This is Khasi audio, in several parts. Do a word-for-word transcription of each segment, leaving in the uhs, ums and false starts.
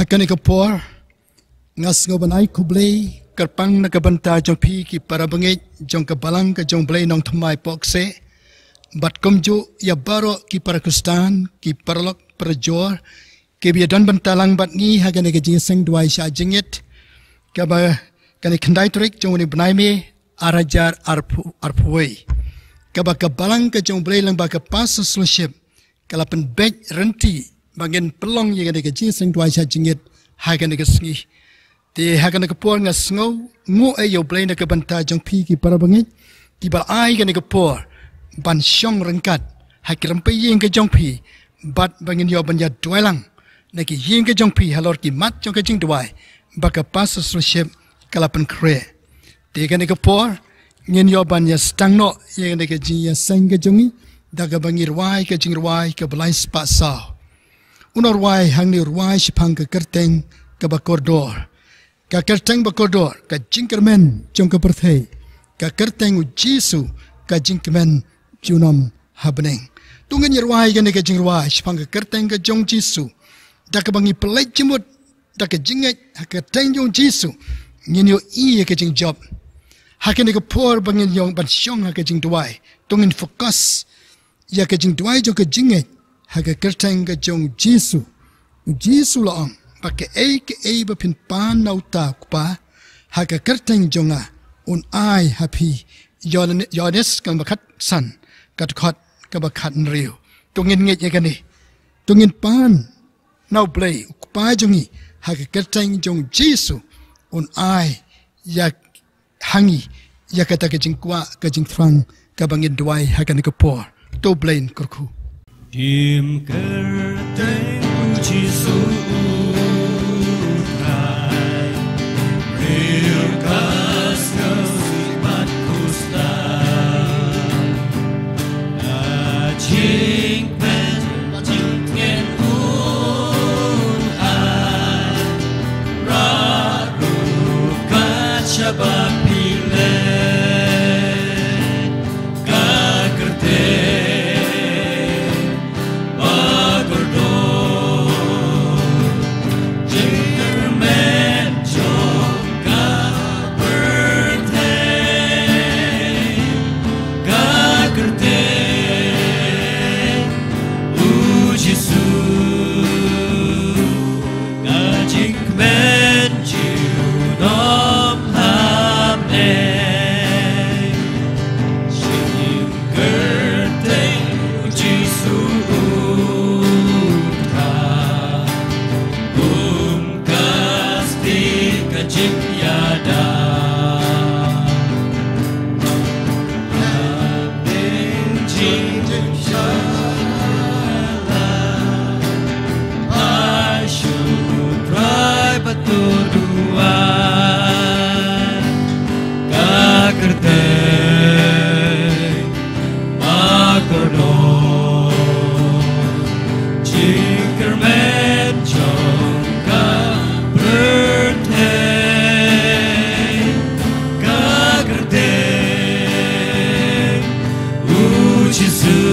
Kane ka por nga sngew ban ai khublei kyrpang na ka bynta jong phi ki para bangeit jong ka Balang ka jong U Blei Nongthymmai Pohkseh, bad kumjuh ïa baroh ki para Khristan, ki paralok parajor kiba ïadon bynta lang bad ngi ha kane ka jingïaseng duwai shah jingit, kaba kane khyndai tarik jong une u bnai May ar hajar arphew, arphew wei, kaba ka Balang ka jong U Blei lyngba ka Pastors' Fellowship ka la pynbeit ryntih ba ngin pynlong ïa kane ka jingïaseng duwai shah jingit ha kane ka sngi. Te ha kane ka por nga sngewnguh ïa U Blei na ka bynta jong phi ki para bangeit kiba la ai kane ka por ban shong ryngkat ha ki rympei ïing ka jong phi, bad ba ngin ïoh ban ïa duwai lang na ki ïing ka jong phi halor ki mat jong ka jingduwai ba ka Pastors' Fellowship ka la pynkhreh. Te kane ka por ngin ïoh ban ïa sdang noh ïa kane ka jingïaseng ka jong ngi da kaba ngi rwai ka jingrwai kaba lai spah saw. U nongrwai hangne u rwai shaphang ka kyrteng kaba kordor. Ka kyrteng ba kordor, ka jingkyrmen jong ka pyrthei. Ka kyrteng U Jisu, ka jingkmen junom ha bneng. To ngin ïa rwai kane ka jingrwai shaphang ka kyrteng ka jong U Jisu da kaba ngi pynleit jingmut da ka jingngeit ha ka kyrteng jong U Jisu, ngin ïohi ïa ka jingjop. Ha kane ka por ba ngin ïoh ban shong ha ka jingduwai, to ngin focus ïa ka jingduwai jong ka jingngeit ha ka kyrteng ka jong U Jisu. U Jisu u la ong ba kaei kaei ba phin pan na uta U Kpa ha ka kyrteng jong nga, un ai ha phi. Ïoannis, Ïoannis ka lynnong ba khatsan, ka dkhot kaba khathynriew. To ngin ngeit ïa kane. To ngin pan na U Blei U Kpa jong ngi ha ka kyrteng jong U Jisu, un ai ïa ha ngi ïa kata ka jingkwah ka jingthrang kaba ngin duwai ha kane ka por. To U Blei un kyrkhu. Im kyrteng U Jisu u trai, briew ka sngew sih bad khuslai. Ka jingpynjah jingtngen un ai, ruh kat shaba phi leh. Ka kyrteng ba kordor, jingkyrmen jong ka pyrthei. Ka kyrteng U Jisu, ka jingkmen junom ha bneng. Jingkyrteng U Jisu u tha, um kasti ka jingïada. Ka kyrteng ba kordor, jingkyrmen jong ka pyrthei. Ka kyrteng U Jisu,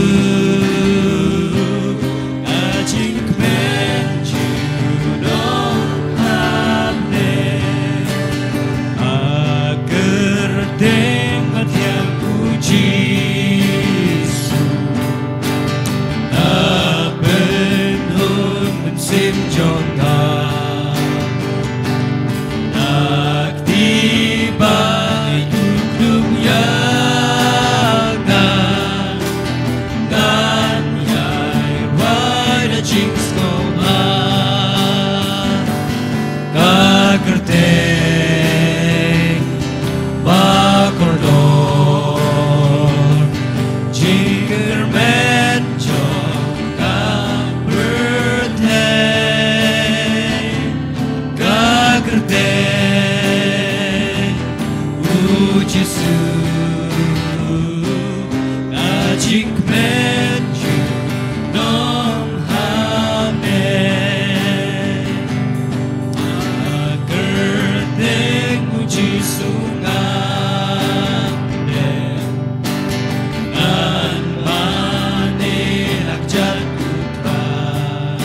ka jingkmen junom ha bneng. Ka kyrteng bathiang U Jisu, ka pynhun mynsiem jong nga. Na kti ba ïa u kdum ïa nga, ngan ïai rwai da jingsngewbha. Ka kyrteng ba kordor, jingkyrmen jong ka pyrthei. Ka kyrteng U Jisu, ka jingkmen junom ha bneng. Ka kyrteng U Jisu ngan mane ha kjat U Trai.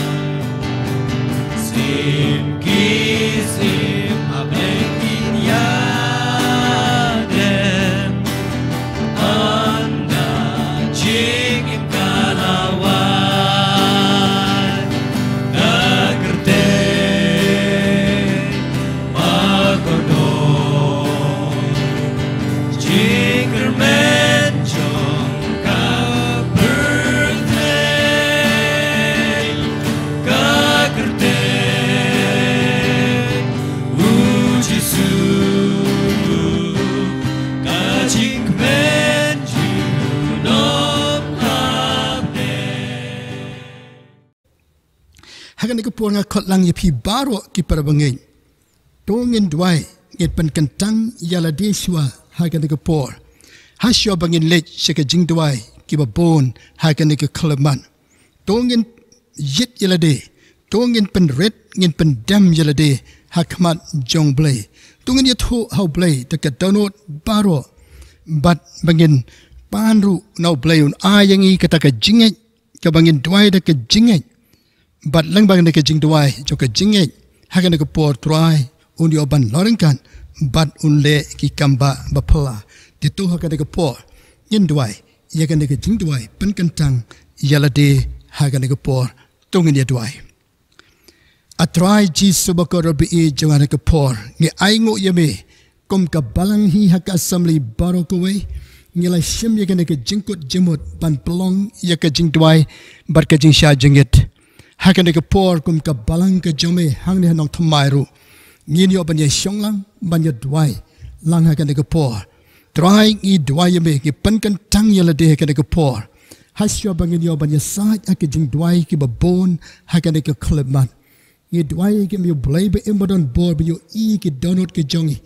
Sim Kane ka por nga khot lang ïa phi baroh ki para bangeit. To ngin duwai, ngin pynkyntang ïa lade shuwa ha kane ka por. Ha shuwa ba ngin leit sha ka jingduwai kiba bun ha kane ka khyllipmat. To ngin ïit ïa lade, to ngin pynrit, ngin pyndem ïa lade ha khmat jong Blei. To ngin ïathuh ha u Blei da ka dohnud baroh. Bad ba ngin pan ruh na u Blei un ai ïa ngi kata ka jingngeit, kaba ngin duwai da ka jingngeit. Bad lyngba kane ka jingduwai jong ka jingngeit, ha kane ka por Trai un ïoh ban long ryngkat bad un leh ki kam ba phylla. Te to ha kane ka por ngin duwai ïa kane ka jingduwai pynkyntang ïa lade ha kane ka por. To ngin ïa duwai. A Trai Jisu ba kordor ba ïeit jong nga, ha kane ka por ngi ainguh ïa me kum ka balang hi ha ka assembly baroh kawei. Ngi la shim ïa kane ka jingkut jingmut ban pynlong ïa ka jingduwai bad ka jingshah jingit. Ha kane ka por kum ka balang ka jong me hangne ha Nongthymmai ruh, ngin ïoh ban ïa shong lang ban ïa duwai lang ha kane ka por. Trai ngi duwai ïa me, ngi pynkyntang ïa lade ha kane ka por. Ha shuwa ba ngin ïoh ban ïa sait ha ka jingduwai kiba bun ha kane ka khyllipmat. Ngi duwai ïa me u Blei ba im ba don bor ba ïohi ïa ki dohnud ki jong ngi.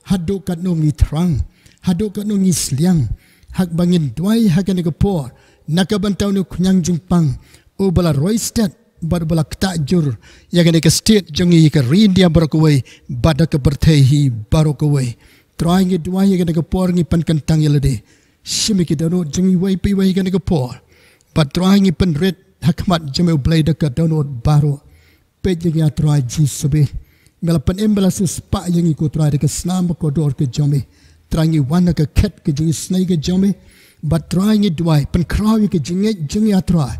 Haduh katno ngi thrang, haduh katno ngi sliang. Haba ngin duwai ha kane ka por na ka bynta une u khñiang jingpang uba la roi stet bad uba la ktah jur ïa kane ka state jong ngi, ïa ka ri India baroh kawei bad da ka pyrthei hi baroh kawei. Trai ngi duwai ïa kane ka por ngi pynkyntang ïa lade. Shim ïa ki dohnud jong ngi iwei pa iwei ha kane ka por. Bad Trai ngi pynrit ha khmat jong me u Blei da ka dohnud baroh. Peit ïa ngi A Trai Jisu ba ïeit. Me la pynim, me la siewspah ïa ngi ko Trai da ka snam ba kordor ka jong me. Trai ngi wan ha ka khet ka jingisynei ka jong me. Bad Trai ngi duwai pynkhraw ïa ka jingngeit jong ngi A Trai.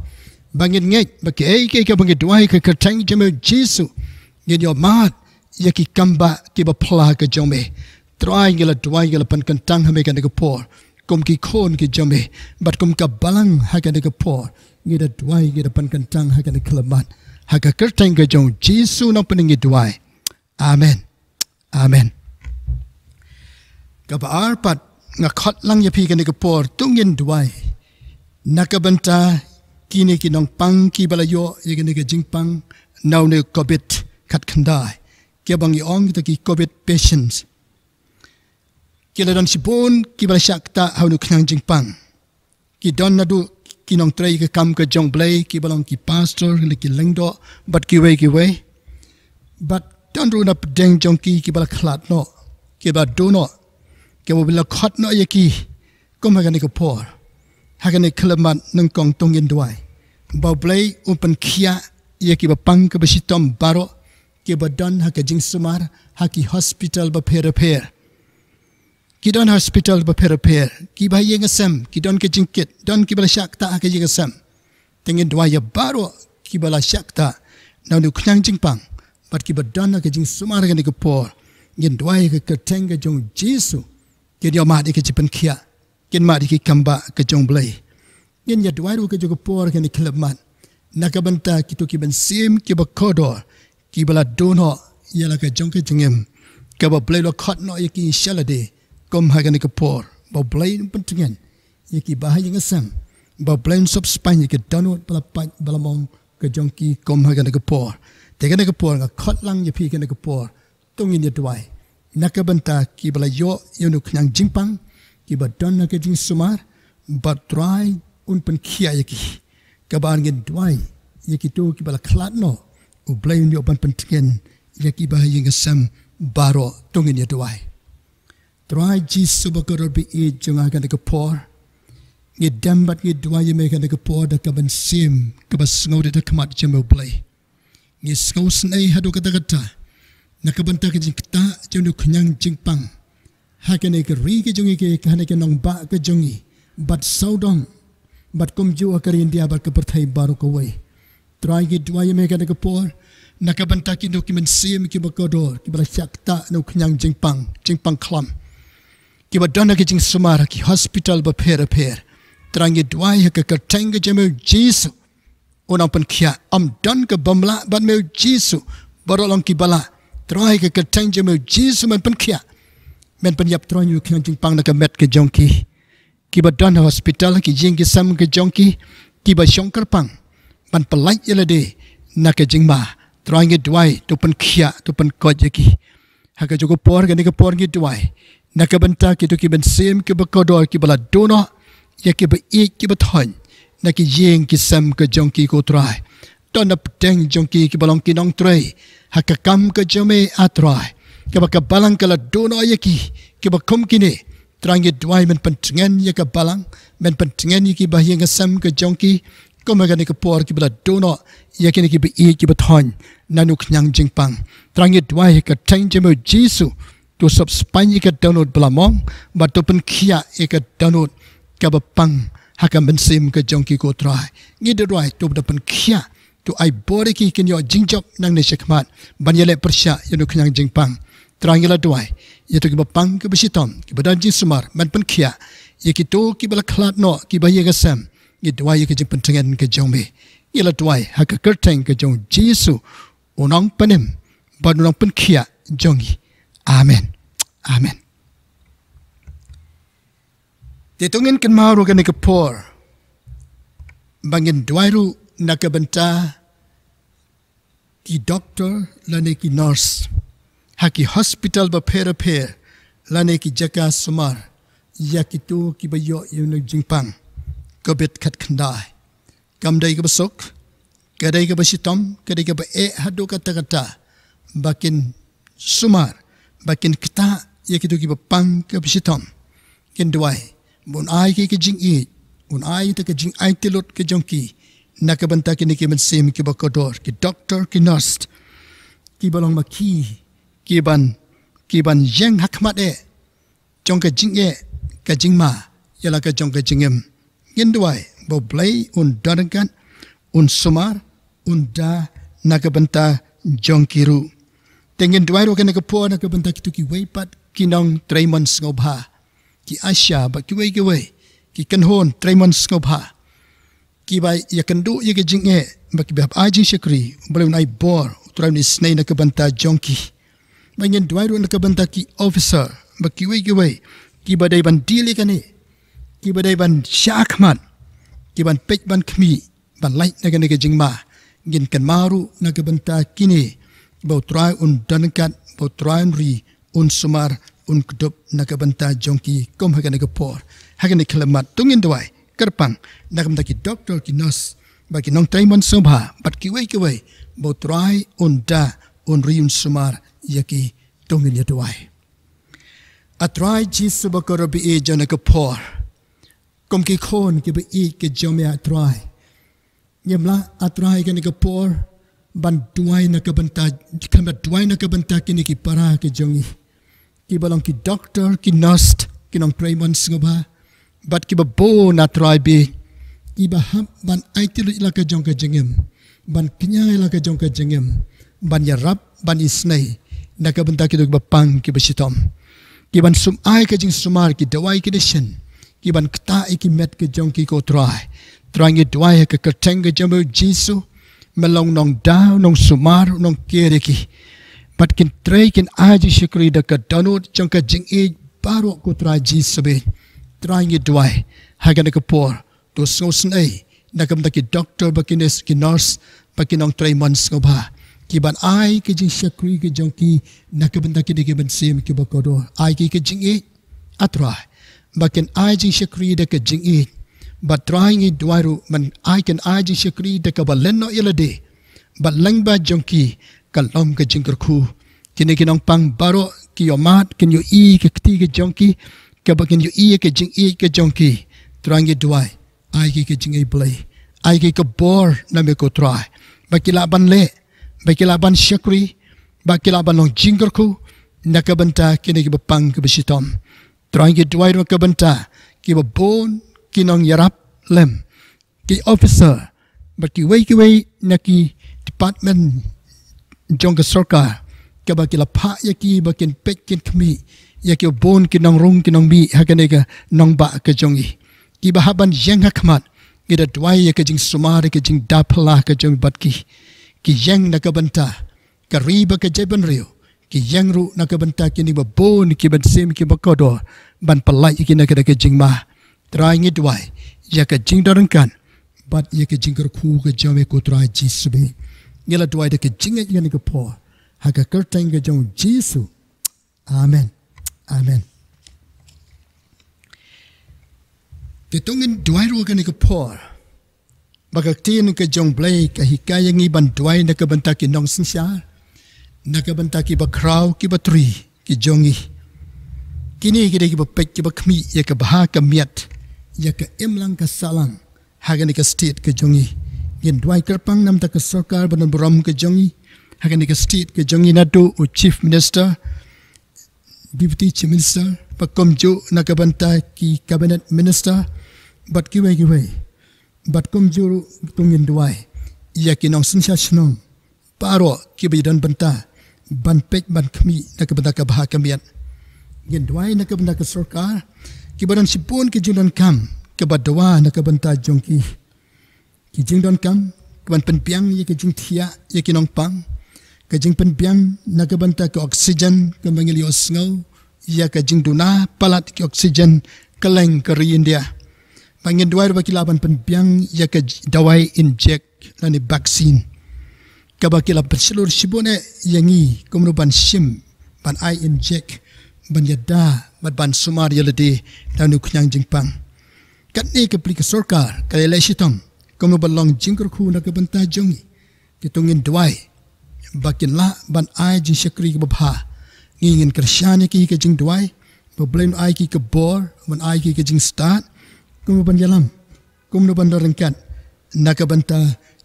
Ba ngin ngeit ba kaei kaei kaba ngi duwai ha ka kyrteng jong me Jisu, ngin ïoh mad ïa ki kam ba kiba phylla ka jong me. Trai ngi la duwai, ngi la pynkyntang ha me ha kane ka por kum ki khun ki jong me bad kum ka balang ha kane ka por. Ngi da duwai, ngi da pynkyntang ha kane ka khyllipmat ha ka kyrteng ka jong Jisu Nongpynim ngi duwai. Amen. Amen. Kaba ar pat nga khot lang ïa phi ha kane ka por, to ngin duwai na ka bynta kine ki nongpang kiba la ïoh ïa kane ka jingpang na une u covid khatkhyndai, kiba ngi ong kita ki covid patients. Ki la don shibun kiba la shah ktah ha une u khñiang jingpang. Ki don naduh ki nongtrei ka kam ka jong Blei, kiba long ki pastor ne ki lyngdoh bad kiwei kiwei. Bad don ruh na pdeng jong ki kiba la khlad noh, kiba duh noh, kiba la khot noh ïa ki. Kum ha kane ka por, ha kane ka khyllipmat nyngkong to ngin duwai ba u Blei un pynkhiah ïa kiba pang kaba shitom baroh, kiba don ha ka jingsumar ha ki hospital bapher bapher. Ki don hospital bapher bapher, kiba ha ïing ha sem, ki don ka jingkit, don kiba la shah ktah ha ka ïing ha sem. Te ngin duwai ïa baroh kiba la shah ktah na une u khñiang jingpang bad kiba don ha ka jingsumar ha kane ka por. Ngin duwai ha ka kyrteng ka jong Jisu, kin ïoh mad ïa ka jingpynkhiah, kin mad ïa ki kam ba ka jong Blei. Ngin ïa duwai ruh ha ka jong ka por ha kane ka khyllipmat na ka bynta kito ki mynsiem kiba kordor, kiba la duh noh ïa la ka jong ka jingim, kaba u Blei u la khot noh ïa ki sha lade. Kum ha kane ka por ba u Blei un pyntngen ïa kiba ha ïing ha sem, ba u Blei un sop spaiñ ïa ka dohnud ba la pait ba la mong ka jong ki. Kum ha kane ka por, te kane ka por nga khot lang ïa phi ha kane ka por, to ngin ïa duwai na ka bynta kiba la ïoh ïa une u khñiang jingpang, kiba don ha ka jingsumar, ba u Trai un pynkhiah ïa ki. Kaba ar ngin duwai ïa kito kiba la khlad noh, u Blei un ïoh ban pyntngen ïa kiba ha ïing ha sem baroh. To ngin ïa duwai. Trai Jisu ba kordor ba ïeit jong nga, ha kane ka por ngi dem bad ngi duwai ïa me ha kane ka por da ka mynsiem kaba sngewrit ha khmat jong me u Blei. Ngi sngewsynei haduh katta katta na ka bynta ka jingktah jong une u khñiang jingpang ha kane ka ri ka jong ngi, ka kane ka nongbah ka jong ngi, bad sawdong, bad kumjuh ha ka ri India bad ka pyrthei baroh kawei. Trai ngi duwai ïa me ha kane ka por na ka bynta kino ki mynsiem kiba kordor kiba la shah ktah na u khñiang jingpang, jingpang khlam, kiba don ha ki jingsumar ha ki hospital bapher bapher. Trai ngi duwai ha ka kyrteng ka jong me u Jisu, un nang pynkhiah. Ym don ka bym lah bad me u Jisu, baroh long kiba lah. Trai ha ka kyrteng jong me u Jisu men pynkhiah. Men pynïap Trai une u khñiang jingpang na ka met ka jong ki. Kiba don ha hospital, ki ïing ki sem ka jong ki, kiba shong kyrpang ban pyllait ïa lade na ka jingma. Trai ngi duwai, to pynkhiah, to pynkoit ïa ki. Ha ka jong ka por, kane ka por ngi duwai na ka bynta kito ki mynsiem kiba kordor kiba la duh noh ïa kiba ïeit kiba thoiñ na ki ïing ki sem ka jong ki, ko Trai. To na pdeng jong ki kiba long ki nongtrei ha ka kam ka jong me, A Trai, kaba ka balang ka la duh noh ïa ki, kiba kum kine. Trai ngi duwai men pyntngen ïa ka balang, men pyntngen ïa ki bahaïing sem ka jong ki, kum ha kane ka por kiba la duh noh ïa kine kiba ïeit kiba thoiñ na u khñiang jingpang. Trai ngi duwai ha ka kyrteng jong me Jisu, to sop spaiñ ïa ka dohnud ba la mong, bad to pynkhiah ïa ka dohnud kaba pang ha ka mynsiem ka jong ki, ko Trai. Ngi duwai to da pynkhiah, to ai bor ïa ki kin ïoh jingjop nangne shakhmat ban ïaleh pyrshah ïa u khñiang jingpang. Trai ngi la duwai ïa kito kiba pang kiba shitom, kiba don jingsumar, men pynkhiah ïa kito kiba la khlad noh, kiba ïa ka sem. Ngi duwai ïa ka jingpyntngen ka jong me. Ngi la duwai ha ka kyrteng ka jong Jisu, u nongpynim bad u nongpynkhiah jong ngi. Amen. Amen. Te to ngin kynmaw ruh kane ka por ba ngin duwai ruh na ka bynta ki doktor lane ki nurse ha ki hospital bapher bapher lane ki jaka sumar ïa kito kiba ïoh ïa une u jingpang covid khatkhyndai. Kam dei kaba suk, ka dei kaba shitom, ka dei kaba eh haduh katta katta, ba kin sumar, ba kin ktah ïa kito kiba pang kaba shitom. Ngin duwai ba un ai ki ka jingïeit, un ai ïa ka jingaiti lut ka jong ki na ka bynta kine ki mynsiem kiba kordor, ki doktor, ki nurse, kiba long ma ki, kiban, kiban ïeng ha khmat eh jong ka jingeh, ka jingma ïa la ka jong ka jingim. Ngin duwai ba U Blei un don ryngkat, un sumar, un da na ka bynta jong ki ruh. Te ngin duwai ruh kane ka por na ka bynta kito kiwei pat ki nongtrei mon sngewbha, ki ASHA bad kiwei kiwei, ki kynhun trei mon sngewbha, kiba ïakynduh ïa ka jingeh, ba kiba hap ai jingshakri, U Blei un ai bor, U Trai un isynei na ka bynta jong ki. Ba ngin duwai ruh na ka bynta ki officer bad kiwei kiwei, kiba dei ban deal ïa kane, kiba dei ban shah khmat, kiban peit ban khmih ban lait na kane ka jingma. Ngin kynmaw ruh na ka bynta kine, ba U Trai un don ryngkat, ba U Trai un ri, un sumar, un kdup na ka bynta jong ki kum ha kane ka por, ha kane ka khyllipmat. To ngin duwai kyrpang na ka bynta ki doktor, ki nurse bad ki nongtrei mon sngewbha bad kiwei kiwei, ba U Trai un da, un ri, un sumar ïa ki. To ngin ïa duwai. A Trai Jisu ba kordor, ba ïeit, ha kane ka por, kum ki khun kiba ïeit ka jong me, A Trai, ngim lah, A Trai, kane ka por ban duwai na ka bynta, khlem da duwai na ka bynta kine ki para ka jong ngi, kiba long ki doktor, ki nurse, ki nongtrei mon sngewbha bad kiba bun, A Trai, ba kiba hap ban aiti lut ïa la ka jong ka jingim, ban kñia ïa la ka jong ka jingim, ban ïarap, ban isynei na ka bynta kito kiba pang kiba shitom, kiban sum ai ka jingsumar, ki dawai ki dashin, kiban ktah ïa ki met ka jong ki, ko Trai. Trai ngi duwai ha ka kyrteng ka jong me Jisu, me long u nongdaw, u nongsumar, u nongker ïa ki, bad kin trei, kin ai jingshakri da ka dohnud jong ka jingïeit baroh, ko Trai Jisu bad. Trai ngi duwai ha kane ka por, to sngewsynei na ka bynta ki doktor bad ki nurse, ki nurse bad ki nongtrei mon sngewbha, kiban ai ka jingshakri ka jong ki na ka bynta kine ki mynsiem kiba kordor. Ai ki ka jingïeit, A Trai, ba kin ai jingshakri da ka jingïeit. Bad Trai ngi duwai ruh, men ai, kin ai jingshakri da kaba lyngkot ïa lade bad lyngba jong ki ka long ka jingkyrkhu. Kine ki nongpang baroh ki ïohmad, kin ïohi ka kti ka jong ki, kaba kin ïohi ka jingïeit ka jong ki. Trai ngi duwai, ai ki ka jingaiblei, ai ki ka bor na me, ko Trai, ba ki lah ban leh, ba ki lah ban shakri, ba ki lah ban long jingkyrkhu na ka bynta kine kiba pang kiba shitom. Trai ngi duwai ruh na ka bynta kiba bun ki nongïarap lem, ki officer bad kiwei kiwei na ki department jong ka sorkar, kaba ki la phah ïa ki ba kin peit, kin khmih ïa kiba bun ki nongrung, ki nongmih ha kane ka nongbah ka jong ngi, kiba hap ban ïeng ha khmat. Ngi da duwai ïa ka jingsumar, ïa ka jingda phylla ka jong me bad ki, ki ïeng na ka bynta ka ri bad ka jaitbynriew, ki ïeng ruh na ka bynta kine kiba bun ki mynsiem kiba kordor, ban pyllait ïa ki na kane ka jingma. Trai ngi duwai ïa ka jingdon ryngkat bad ïa ka jingkyrkhu ka jong me, ko Trai Jisu bad. Ngi la duwai da ka jingngeit ïa kane ka por ha ka kyrteng ka jong Jisu. Amen. Amen. Te to ngin duwai ruh ha kane ka por ba ka ktien ka jong Blei ka hikai ïa ngi ban duwai na ka bynta ki nongsynshar, na ka bynta ki bakhraw ki batri ki jong ngi. Kine ki dei ki bapeit ki bakhmih ïa ka bha ka miat, ïa ka imlang ka sahlang ha kane ka state ka jong ngi. Ngin duwai kyrpang na ka bynta ka sorkar ba don burom ka jong ngi ha kane ka state ka jong ngi, naduh u Chief Minister, Deputy Chief Minister, bad kumjuh na ka bynta ki Cabinet Minister, bad kiwei kiwei. Bad kumjuh ruh to ngin duwai ïa ki nongsynshar shnong baroh kiba ïadon bynta ban peit ban khmih na ka bynta ka bha ka miat. Ngin duwai na ka bynta ka sorkar, kiba don shibun ki jingdonkam kiba dawa na ka bynta jong ki. Ki jingdonkam kiban pynbiang ïa ka jingthiah ïa ki nongpang, ka jingpynbiang na ka bynta ka oxygen kaba ngi la ïohsngew ïa ka jingduna palat ki oxygen kylleng ka ri India. Bad ngin duwai ruh ba ki lah ban pynbiang ïa ka j-, dawai injek lane vaccine, kaba ki la pynshlur shibun eh ïa ngi kumno ban shim, ban ai injek, ban ïada bad ban sumar ïa lade da une u khñiang jingpang. Katne ka plie ka sorkar ka la leh shitom kumno ban long jingkyrkhu na ka bynta jong ngi. Te to ngin duwai ba kin lah ban ai jingshakri kaba bha. Ngi ngin kyrshan ïa ki ha ka jingduwai ba Blei un ai ki ka bor, un ai ki ka jingstad kumno ban ïalam, kumno ban don ryngkat na ka bynta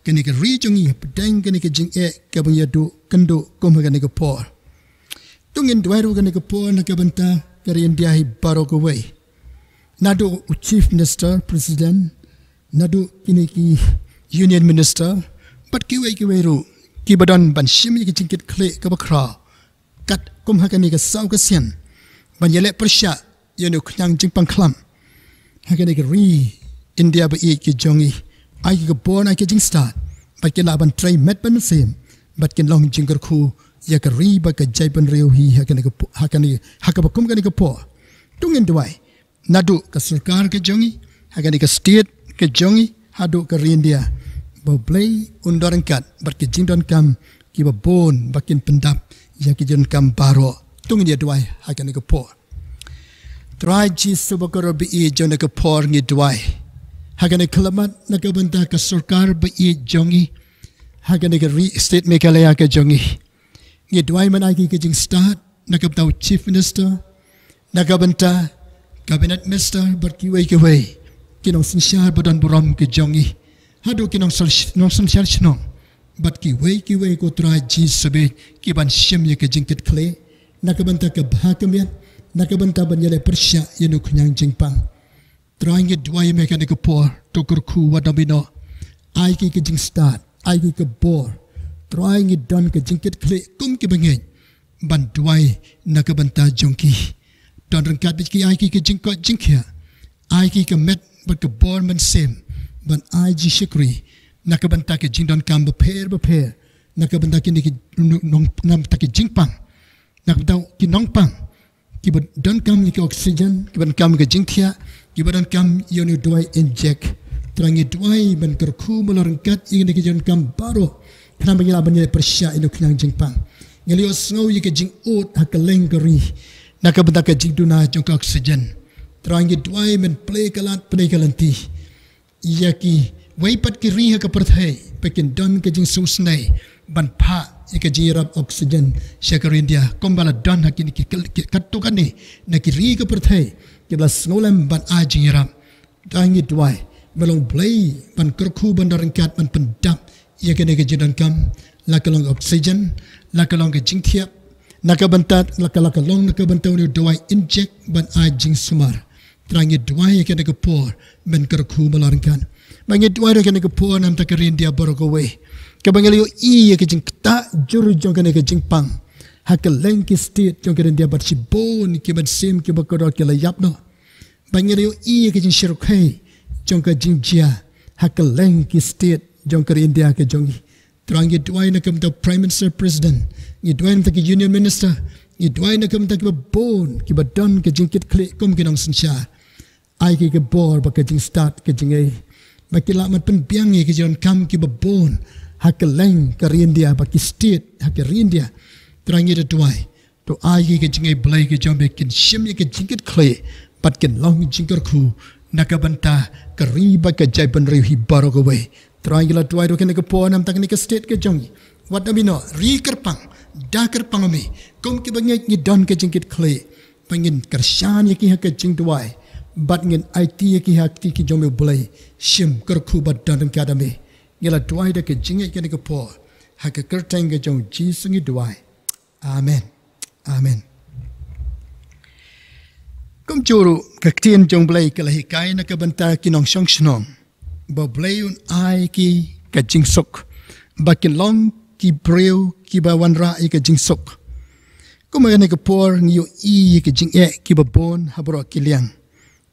kane ka ri jong ngi hapdeng kane ka jingeh kaba ngi ïaduh kynduh kum ha kane ka por. To ngin duwai ruh ha kane ka por na ka bynta ka ri India hi baroh kawei, naduh u Chief Minister, President, naduh kine ki Union Minister, bad kiwei kiwei ruh kiba don ban shim ïa ka jingkitkhlieh kaba khraw katkum ha kane ka saw ka sien ban ïaleh pyrshah ïa une u khñiang jingpang khlam ha kane ka ri India ba ïeit ka jong ngi. Ai ki ka bor, ai ki ka jingstad bad kin lah ban trei met bad mynsiem bad kin long jingkyrkhu ïa ka ri bad ka jaitbynriew hi ha kane ka po-, ha kane, ha kaba kum kane ka por. To ngin duwai naduh ka sorkar ka jong ngi, ha kane ka state ka jong ngi, haduh ka ri India, ba Blei un don ryngkat bad ki jingdonkam kiba bun ba kin pyndap ïa ki jingdonkam baroh. To ngin ïa duwai ha kane ka por. Trai Jisu ba kordor ba ïeit, jong kane ka por ngi duwai ha kane ka khyllipmat na ka bynta ka sorkar ba ïeit jong ngi, ha kane ka ri state Meghalaya ka jong ngi. Ngi duwai men ai ki ka jingstad na ka bynta u Chief Minister, na ka bynta Cabinet Minister bad kiwei kiwei ki nongsynshar ba don burom ki jong ngi, haduh ki nongsyn-, nongsynshar shnong bad kiwei kiwei, ko Trai Jisu ba ïeit, kiban shim ïa ka jingkitkhlieh na ka bynta ka bha ka miat, na ka bynta ban ïaleh pyrshah ïa une u khñiang jingpang. Trai ngi duwai ïa me ha kane ka por, to kyrkhu wat ym ïehnoh. Ai ki ka jingstad, ai ki ka bor. Trai ngi don ka jingkitkhlieh kum ki bangeit ban duwai na ka bynta jong ki. Don ryngkat bad ki, ai ki ka jingkoit jingkhiah, ai ki ka met bad ka bor mynsiem ban ai jingshakri na ka bynta ka jingdonkam bapher bapher, na ka bynta kine ki nong-, na ka bynta ki jingpang, na ka bynta ki nongpang kiba donkam ïa ka oxygen, kiba donkam ïa ka jingthiah, kiba donkam ïa une u dawai injek. Trai ngi duwai men kyrkhu, men long ryngkat ïa kine ki jingdonkam baroh, khnang ba ngin lah ban ïaleh pyrshah ïa une u khñiang jingpang. Ngi la ïohsngew ïa ka jingud ha kylleng ka ri na ka bynta ka jingduna jong ka oxygen. Trai ngi duwai men plie ka lad plie ka lynti ïa kiwei pat ki ri ha ka pyrthei ba kin don ka jingsngewsynei ban phah ïa ka jingïarap oxygen sha ka ri India, kumba la don ha kine ki, ki, ki, katto katne na ki ri ha ka pyrthei kiba la sngewlem ban ai jingïarap. Trai ngi duwai men long Blei ban kyrkhu, ban don ryngkat ban pyndap ïa kane ka jingdonkam, la ka long oxygen, la ka long ka jingthiah, na ka bynta, la ka, la ka long na ka bynta une u dawai injek ban ai jingsumar. Trai ngi duwai ha kane ka por men kyrkhu, men long ryngkat. Bad ngi duwai ruh ha kane ka por na ka bynta ka ri India baroh kawei, kaba ngi la ïohi ïa ka jingktah jur jong kane ka jingpang ha kylleng ki state jong ka ri India, bad shibun ki mynsiem kiba kordor ki la ïap noh. Bad ngi la ïohi ïa ka jingshitrhem jong ka jingjia ha kylleng ki state jong ka ri India ka jong ngi. Trai ngi duwai na ka bynta Prime Minister, President, ngi duwai na ka bynta ki Union Minister, ngi duwai na ka bynta kiba bun kiba don ka jingkitkhlieh kum ki nongsynshar. Ai ki ka bor bad ka jingstad ka jingngeit, ba kin lah ban pynbiang ïa ki jingdonkam kiba bun ha kylleng ka ri India, bad ki state ha ka ri India. Trai ngi da duwai, to ai ki ka jingïeit Blei ka jong me kin shim ïa ka jingkitkhlieh bad kin long jingkyrkhu na ka bynta ka ri bad ka jaitbynriew hi baroh kawei. Trai ngi la duwai ruh kane ka por namar kane ka state ka jong ngi. Wat da mino ri kyrpang, da kyrpang me, kum kiba ngeit ngi don ka jingkitkhlieh, ba ngin kyrshan ïa ki ha ka jingduwai bad ngin aiti ïa ki ha kti ki jong me Blei. Shim, kyrkhu bad don ryngkat da me. Ngi la duwai da ka jingngeit kane ka por, ha ka kyrteng ka jong Jisu ngi duwai. Amen. Amen. Kumjuh ruh ka ktien jong Blei ka la hikai na ka bynta ki nongshong shnong, ba Blei un ai ki ka jingsuk, ba kin long ki briew kiba wanrah ïa ka jingsuk. Kumba kane ka por ngi ïohi ïa ka jingeh kiba bun ha baroh ki liang,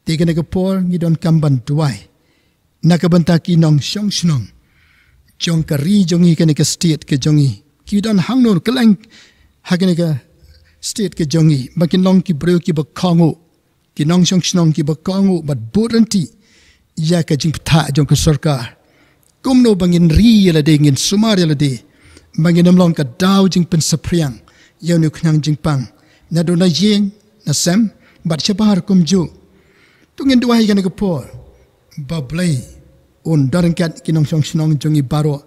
te kane ka por ngi donkam ban duwai na ka bynta ki nongshong shnong jong ka ri jong ngi, kane ka state ka jong ngi, ki don hangno kylleng ha kane ka state ka jong ngi, ba kin long ki briew kiba kohnguh, ki nongshong shnong kiba kohnguh bad bud ryntih ïa ka jingpynthah jong ka sorkar. Kumno ba ngin ri ïa lade, ngin sumar ïa lade, ba ngin ym long ka daw jingpynsaphriang ïa une u khñiang jingpang, naduh na ïing, na sem bad shabar kumjuh. To ngin duwai kane ka por, ba Blei un don ryngkat ki nongshong shnong jong ngi baroh,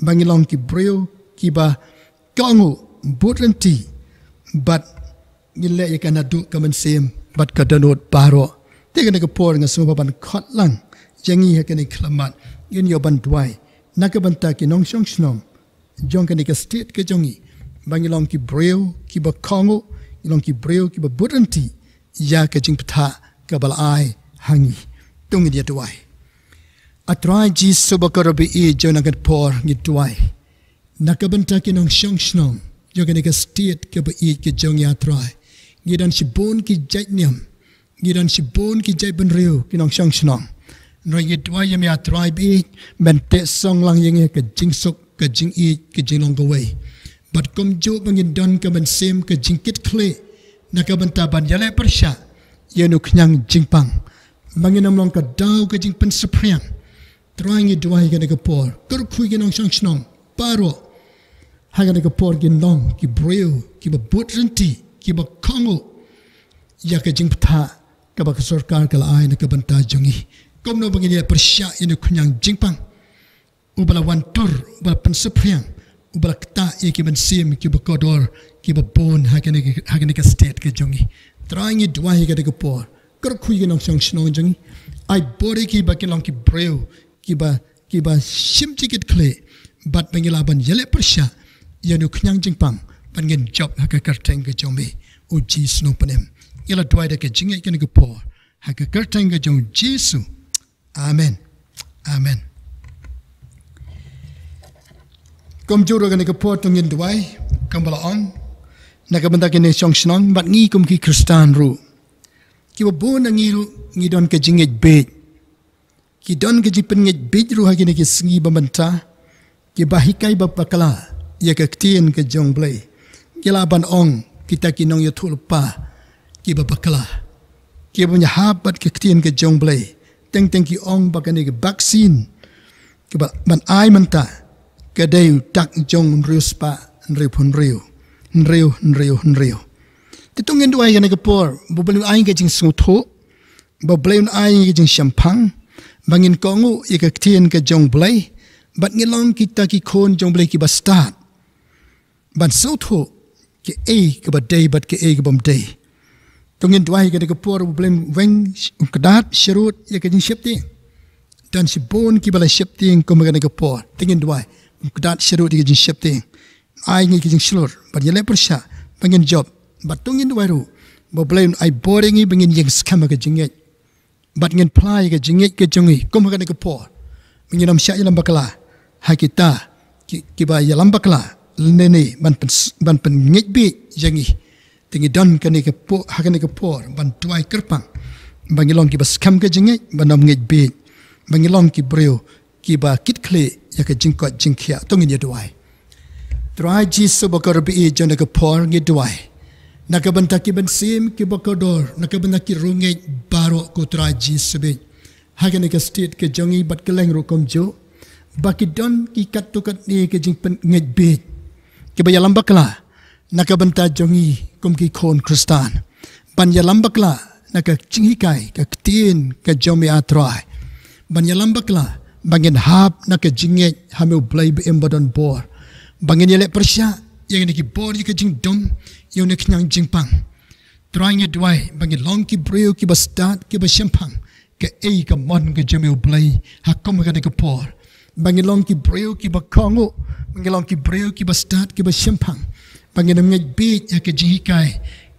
ba ngin long ki briew kiba kohnguh, bud ryntih, bad ngin leh ïa ka naduh ka mynsiem bad ka dohnud baroh. Te kane ka por nga sngewbha ban khot lang ïa ngi ha kane ka khlammat, ngin ïoh ban duwai na ka bynta ki nongshong shnong jong kane ka state ka jong ngi, ba ngin long ki briew kiba kohnguh, ngin long ki briew kiba bud ryntih ïa ka jingpynthah kaba la ai ha ngi. To ngin ïa duwai. A Trai Jisu ba kyrkhu, jong kane ka por ngi duwai na ka bynta ki nongshong shnong jong kane ka state kaba ïeit ka jong ngi, a Trai. Ngi don shibun ki jait niam, ngi don shibun ki jaitbynriew, ki nongshong shnong. Hynrei ngi duwai ïa me, a Trai ba ïeit, ban teh song lang ïa ngi ha ka jingsuk, ka jingïeit, ka jinglong kawei. Bad kumjuh ba ngin don ka mynsiem ka jingkitkhlieh na ka bynta ban ïaleh pyrshah ïa une u khñiang jingpang, ba ngin ym long ka daw ka jingpynsaphriang. Trai ngi duwai kane ka por, kyrkhu ïa ki nongshong shnong baroh, ha kane ka por kin long ki briew kiba bud ryntih, kiba kohnguh ïa ka jingpynthah kaba ka sorkar ka la ai na ka bynta jong ngi. Kumno ba ngin ïaleh pyrshah ïa une u khñiang jingpang uba la wan tur, uba la pynsaphriang, uba la ktah ïa ki mynsiem kiba kordor, kiba bun ha kane ka, ha kane ka state ka jong ngi. Trai ngi duwai ïa kane ka por, kyrkhu ïa ki nongshong shnong jong ngi, ai bor ïa ki ba kin long ki briew kiba, kiba shim jingkitkhlieh, bad ba ngin lah ban ïaleh pyrshah ïa une u khñiang jingpang, bad ngin jop ha ka kyrteng ka jong me, O Jisu Nongpynim. Ngi la duwai da ka jingngeit kane ka por, ha ka kyrteng ka jong Jisu. Amen. Amen. Kumjuh ruh kane ka por to ngin duwai, kumba la ong, na ka bynta ki nongshong shnong bad ngi kum ki Khristan ruh. Kiba bun na ngi ruh ngi don ka jingngeit bieit. Ki don ka jingpynngeit bieit ruh ha kine ki sngi ba mynta, kiba hikai bad bakla ïa ka ktien ka jong Blei. Ngi lah ban ong kita ki nongïathuhlypa kiba bakla, kiba ïahap bad ka ktien ka jong Blei. Teng teng ki ong ba kane ka vaccine kaba ban ai mynta ka dei u tak jong hynriew spah hynriewphew hynriew, hynriew, hynriew, hynriew. Te to ngin duwai kane ka por ba Blei un ai ka jingsngewthuh, ba Blei un ai ka jingshemphang, ba ngin kohnguh ïa ka ktien ka jong Blei, bad ngin long kita ki khun jong Blei kiba stad ban sngewthuh kaei kaba dei bad kaei kaba ym dei. To ngin duwai kane ka por ba Blei un weng, un kdat sharud ïa ka jingsheptieng. Don shibun kiba la sheptieng kum ha kane ka por. To ngin duwai un kdat sharud ïa ka jingsheptieng, ai ngi ka jingshlur bad ïaleh pyrshah ba ngin jop. Bad to ngin duwai ruh ba Blei un ai bor ïa ngi ba ngin ïeng skhem ha ka jingngeit, bad ngin phla ïa ka jingngeit ka jong ngi kum ha kane ka por, ba ngin ym shah ïalam bakla ha kita ki, kiba ïalam bakla lane ban pyn, ban pynngeit bieit ïa ngi. Te ngi don kane ka por, ha kane ka por ban duwai kyrpang ba ngin long kiba skhem ka jingngeit, ban ym ngeit bieit, ba ngin long ki briew kiba kitkhlieh ïa ka jingkoit jingkhiah. To ngin ïa duwai. Trai Jisu ba kyrkhu, jong kane ka por ngi duwai na ka bynta ki mynsiem kiba kordor, na ka bynta ki riewngeit baroh, ko Trai Jisu bieit, ha kane ka state ka jong ngi bad kylleng ruh kumjuh. ba ki don ki katto katne ki jingpyngngeit bieit kiba ïalam bakla na ka bynta jong ngi kum ki khun Khristan, ban ïalam bakla na ka jinghikai ka ktien ka jong me, A Trai, ban ïalam bakla ba ngin hap na ka jingngeit ha me U Blei ba im ba don bor, ba ngin ïaleh pyrshah ïa kine ki bor ïa ka jingdum ïa une u khñiang jingpang. Trai, ngi duwai ba ngin long ki briew kiba stad, kiba shemphang kaei ka mon ka jong me U Blei ha kum kane ka por, ba ngin long ki briew kiba kohnguh, ba ngin long ki briew kiba stad, kiba shemphang, ba ngin ym ngeit bieit ha ka jinghikai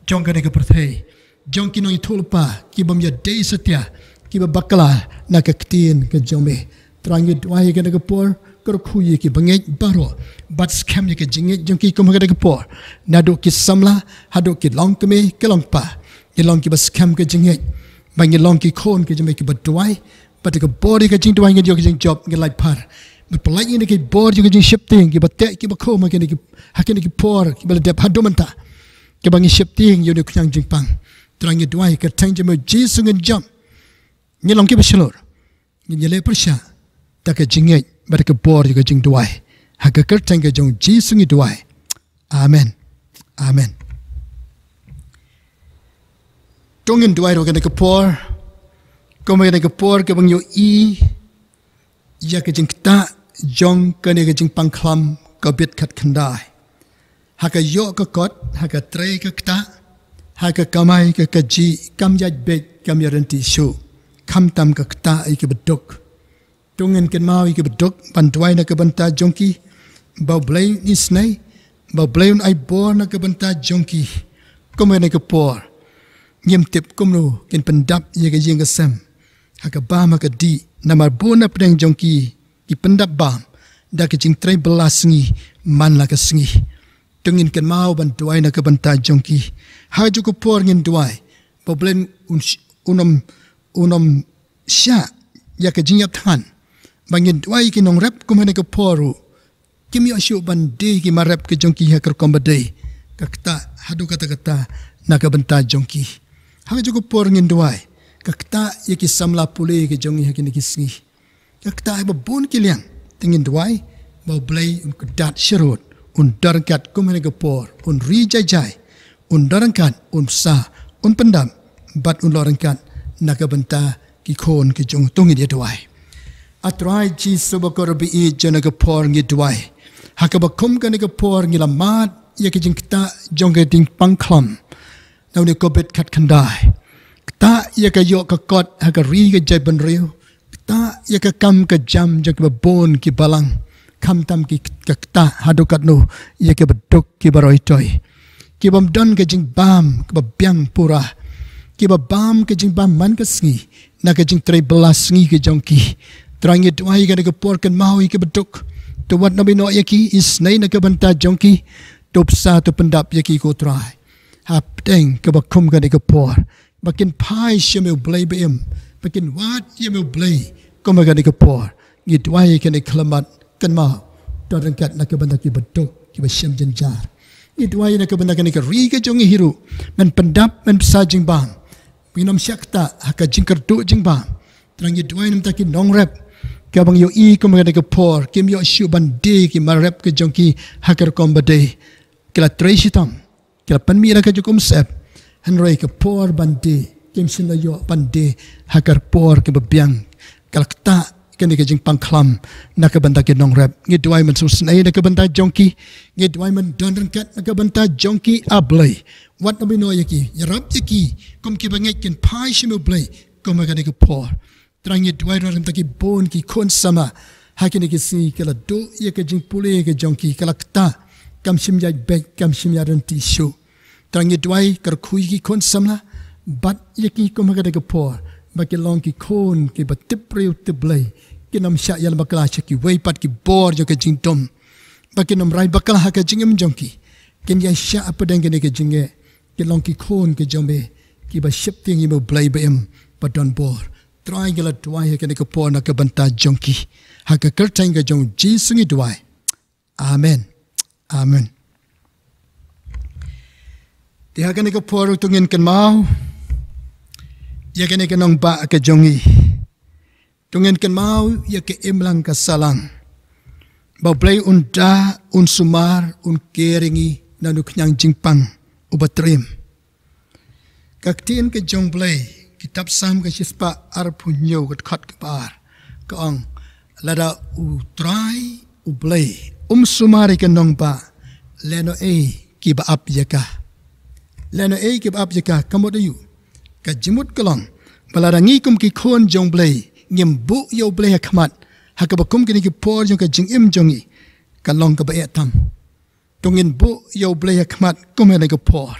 jong kane ka pyrthei, jong ki nongïathuhlypa kiba ym ïadei satia, kiba bakla na ka ktien ka jong me. Trai, ngi duwai ïa kane ka por, kyrkhu ïa ki bangeit baroh, bad skhem ïa ka jingngeit jong ki kum ha kane ka por, naduh ki samla haduh ki longkmie ki longkpa, ngin long kiba skhem ka jingngeit, ba ngin long ki khun ka jong me kiba duwai, bad da ka bor ïa ka jingduwai ngin ïoh ka jingjop, ngin lait phar, bad pyllait ïa kine ki bor ïa ka jingsheptieng, kiba teh kiba khum ha kine ki, ha kine ki por kiba la dep haduh mynta, kiba ngi sheptieng ïa une u khñiang jingpang. Trai, ngi duwai ha ka kyrteng jong me Jisu ngin jop, ngin long kiba shlur, ngin ïaleh pyrshah da ka jingngeit bad da ka bor ïa ka jingduwai. Ha ka kyrteng ka jong U Jisu ngi duwai. Amen. Amen. To ngin duwai ruh ha kane ka por, kum ha kane ka por kaba ngi ïohi ïa ka jingktah jong kane ka jingpang khlam Covid khatkhyndai. Ha ka ïoh ka kot, ha ka trei ka ktah, ha ka kamai ka kajih, kam ïaid beit, kam ïaryntih shuh, khamtam ka ktah ïa kiba duk. To ngin kynmaw ïa kiba duk, ban duwai na ka bynta jong ki, ba U Blei un isynei, ba U Blei un ai bor na ka bynta jong ki. Kum ha kane ka por, ngim tip kumno kin pyndap ïa ka ïing ka sem, ha ka bam ha ka dih, namar bun na pdeng jong ki ki pyndap bam da ka jingtrei bylla sngi man la ka sngi. To ngin kynmaw ban duwai na ka bynta jong ki. Ha kajuh ka por ngin duwai ba U Blei un, un ym, un ym shah ïa ka jingïap thngan. Ba ngin duwai ïa ki nongrep kum ha kane ka por ruh, kim ïoh shuh ban die ki mar rep ka jong ki ha ka rukom ba dei, ka ktah haduh katta katta na ka bynta jong ki. Ha kajuh ka por ngin duwai, ka ktah ïa ki samla pule ka jong ngi ha kine ki sngi. Ka ktah ha ba bun ki liang. Te ngin duwai ba U Blei un kyrdat sharud, un don ryngkat kum ha kane ka por, un ri jai jai, un don ryngkat, un bsa, un pyndap, bad un long ryngkat na ka bynta ki khun ki jong u. To ngin ïa duwai. A Trai Jisu bakhuid ba ïeit, ha kane ka por ngi duwai, ha kaba kum kane ka por ngi la mad ïa ka jingktah jong ka jingpang khlam na une u Covid khatkhyndai. Ktah ïa ka ïoh ka kot ha ka ri ka jaitbynriew. Ktah ïa ka kam ka jam jong kiba bun ki balang. Khamtam ki, ka ktah haduh katno ïa kiba duk, kiba roi toi, kiba ym don ka jingbam kaba biang pura, kiba bam ka jingbam man ka sngi na ka jingtrei bylla sngi ka jong ki. Trai, ngi duwai ha kane ka por, kynmaw ïa kiba duk. To wat nym ïehnoh ïa ki, isynei na ka bynta jong ki. To bsa, to pyndap ïa ki, ko Trai, hapdeng kaba kum kane ka por, ba kin phai sha me U Blei ba im, ba kin wad ïa me U Blei kum ha kane ka por. Ngi duwai ha kane ka khyllipmat, kynmaw, don ryngkat na ka bynta kiba duk, kiba shem jynjar. Ngi duwai na ka bynta kane ka ri ka jong ngi hi ruh, men pyndap, men bsa jingbam, ba ngin ym shah ktah ha ka jingkyrduh jingbam. Trai, ngi duwai na ka bynta ki nongrep, kaba ngi ïohi kum ha kane ka por kim ïoh shuh ban die ki mar rep ka jong ki ha ka rukom ba dei. Ki la trei shitom, ki la pynmih ïa la ka jingkhum sep, hynrei ka por ban die kim shym la ïoh ban die ha ka por kaba biang. Ka la ktah kane ka jingpang khlam na ka bynta ki nongrep. Ngi duwai men sngewsynei na ka bynta jong ki. Ngi duwai men don ryngkat na ka bynta jong ki, A Blei. Wat nym ïehnoh ïa ki, ïarap ïa ki kum kiba ngeit, kin phai sha me U Blei kum ha kane ka por. Trai, ngi duwai ruh na ka bynta ki bun ki khun samla ha kine ki sngi, ki la duh ïa ka jingpule ka jong ki, ka la ktah, kam shym ïaid beit, kam shym ïaryntih shuh. Trai, ngi duwai, kyrkhu ïa ki khun samla, bat ïa ki kum ha kane ka por, ba kin long ki khun kiba tip briew tip Blei, kin ym shah ïalam bakla sha kiwei pat ki bor jong ka jingdum, ba kin ym rai bakla ha ka jingim jong ki, kin ïaishah hapdeng kane ka jingeh, kin long ki khun ka jong me, kiba sheptieng ïa me U Blei ba im ba don bor. Trai, ngi la duwai ha kane ka por na ka bynta jong ki. Ha ka kyrteng ka jong U Jisu ngi duwai. Amen. Amen. Te ha kane ka por to ngin kynmaw ïa kane ka nongbah ka jong ngi. To ngin kynmaw ïa ka imlang ka sahlang. ba U Blei un da, un sumar, un ker ïa ngi na une u khñiang jingpang uba triem. Ka ktien ka jong U Blei, kitab Salm ka shispah arphew hynñiew ka dkhot kaba ar, ka ong, lada U Trai U Blei um sumar ïa ka nongbah, lehnohei kiba ap ïa ka. Lehnohei kiba ap ïa ka, ka mut aïu? Ka jingmut ka long ba lada ngi kum ki khun jong U Blei ngim buh ïa U Blei ha khmat ha kaba kum kine ki por jong ka jingim jong ngi, ka long kaba eh tam. To ngin buh ïa U Blei ha khmat kum ha kane ka por.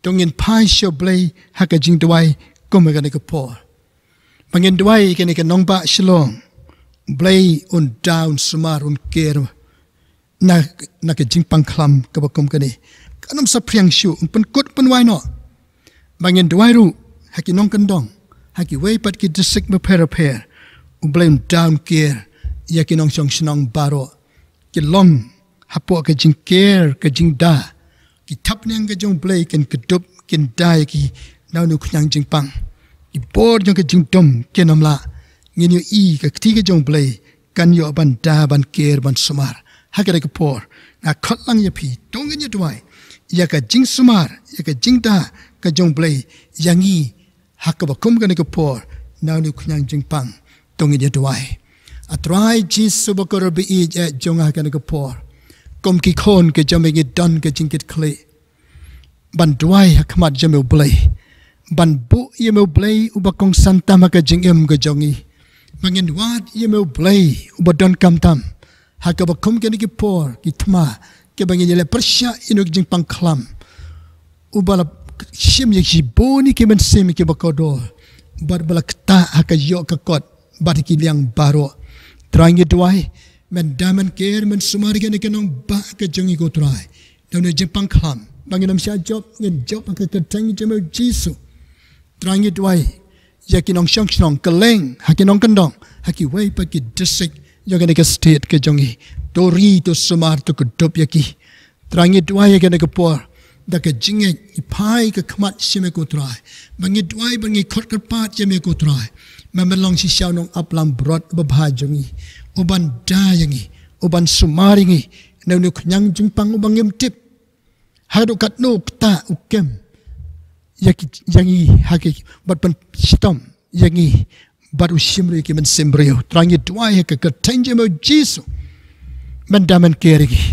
To ngin phai sha U Blei ha ka jingduwai kum ha kane ka por. Ba ngin duwai ïa kane ka nongbah Shillong, U Blei un da, un sumar, un ker na, na ka jingpang khlam kaba kum kane. Kan ym saphriang shuh, un pynkut pynwai noh. Ba ngin duwai ruh ha ki nongkyndong, ha kiwei pat ki district bapher bapher, U Blei un da, un ker ïa ki nongshong shnong baroh. Ki long hapoh ka jingker, ka jingda. Ki thapniang ka jong U Blei kin kdup, kin da ïa ki na une u khñiang jingpang. Ki bor jong ka jingdum kin ym lah. Ngin ïohi ka kti ka jong U Blei kan ïoh ban da, ban ker, ban sumar ha kane ka por. Nga khot lang ïa phi, to ngin ïa duwai ïa ka jingsumar, ïa ka jingda ka jong U Blei ïa ngi ha kaba kum kane ka por na une u khñiang jingpang. To ngin ïa duwai. A Trai Jisu ba kordor ba ïeit, eh, jong nga ha kane ka por, kum ki khun ka jong me ngi don ka jingkitkhlieh ban duwai ha khmat jong me U Blei, ban buh ïa me U Blei uba kongsan tam ha ka jingim ka jong ngi. Ba ngin wad ïa me U Blei uba donkam tam ha kaba kum kine ki por, ki thma kiba ngin ïaleh pyrshah ïa une u jingpang khlam uba la shim ïa shibun ki mynsiem kiba kordor, bad ba la ktah ha ka ïoh ka kot bad ki liang baroh. Trai ngi duwai, men da, men ker, men sumar ïa kane ka nongbah ka jong ngi ko Trai. Na une u jingpang khlam ba ngin ym shah jop, ngin jop ha ka kyrteng jong me Jisu. Trai ngi duwai ïa ki nongshong shnong kylleng, ha ki nongkyndong, ha kiwei pat ki district jong kane ka state ka jong ngi. To ri, to sumar, to kdup ïa ki. Trai ngi duwai ïa kane ka por da ka jingngeit, ngi phai ka khmat sha me ko Trai. Ba ngi duwai, ba ngi khot kyrpad ïa me ko Trai. Ba men long shisha u nongap langbrot babha jong ngi, uban da ïa ngi, uban sumar ïa ngi na une u khñiang jingpang uba ngim tip haduh katno u ktah, u kem ïa ki, ïa ngi ha ki, bad pynshitom ïa ngi, bad u shim ruh ïa ki mynsiem briew. Trai ngi duwai ha ka kyrteng jong me Jisu, men da, men ker ïa ngi.